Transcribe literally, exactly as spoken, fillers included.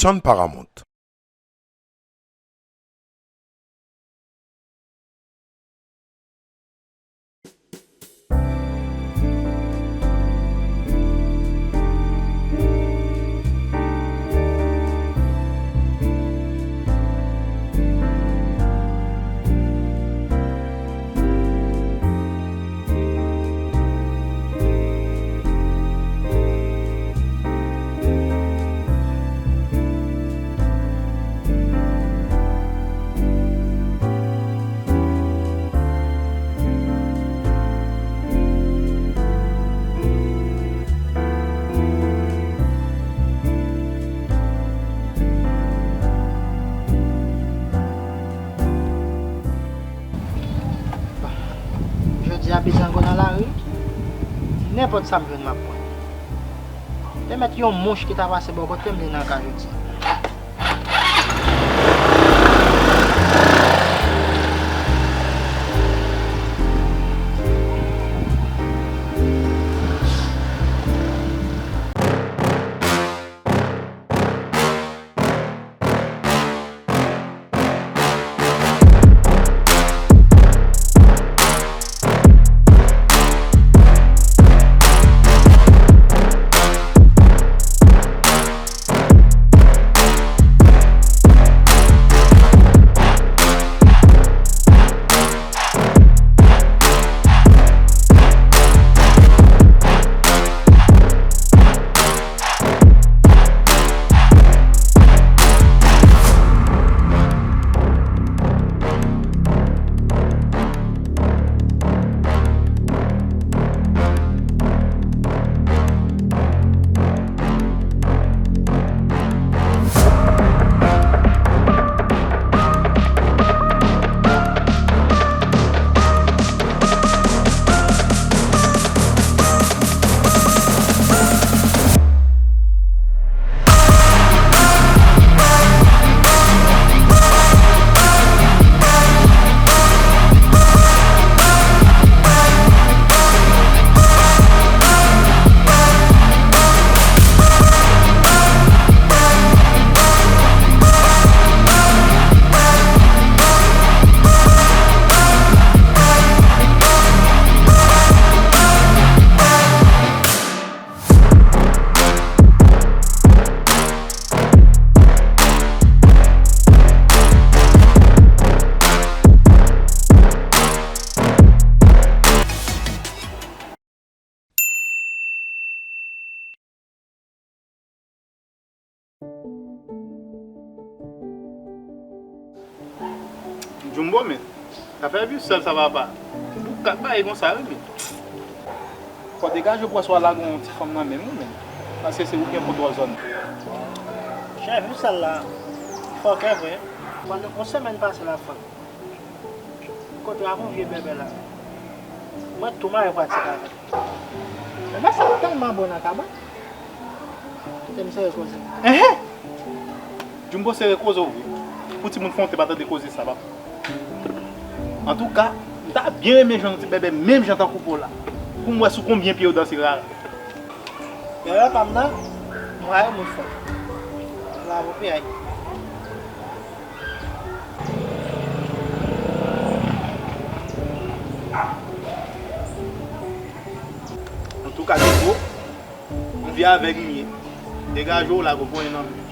tann Paramount. Jodi a, Bizango nan lari, nenpòt sa m jwenn, m ap pran. Te mèt yon mouch ki ta pase bò kote m, li nan ka jodi a. Jumbo, men. Sa fè vi sèl sa, papa. Ou ka bay konsa, wi, men. Fò degaje w, pran swen lage yon ti fanm nan menm ou, men. Paske se ou ki gen kontwòl zòn. Chè, vi sèl la, fòkè vre. Pandan yon semèn pase la, fanm. Kote w ap yon vye bèbè la. Mwen tou mare pratik avè l. Bèbè sa tèlman bon nan kabann. Kite m sere koze. Enhen! Jumbo sere koze w vre. Pou timoun fè w te pa tande koze sa, papa. Antouka, m ta byen renmen jwenn yon ti bèbè menm jan tankou pa w la. Pou m wè sou konbyen pye w danse rara. Bèbè pa m nan, m rayi moun fò. Bravo, piyay. Antouka, Jumbo, yon vye avèg m ye. Degaje w, lage w, pran nan men.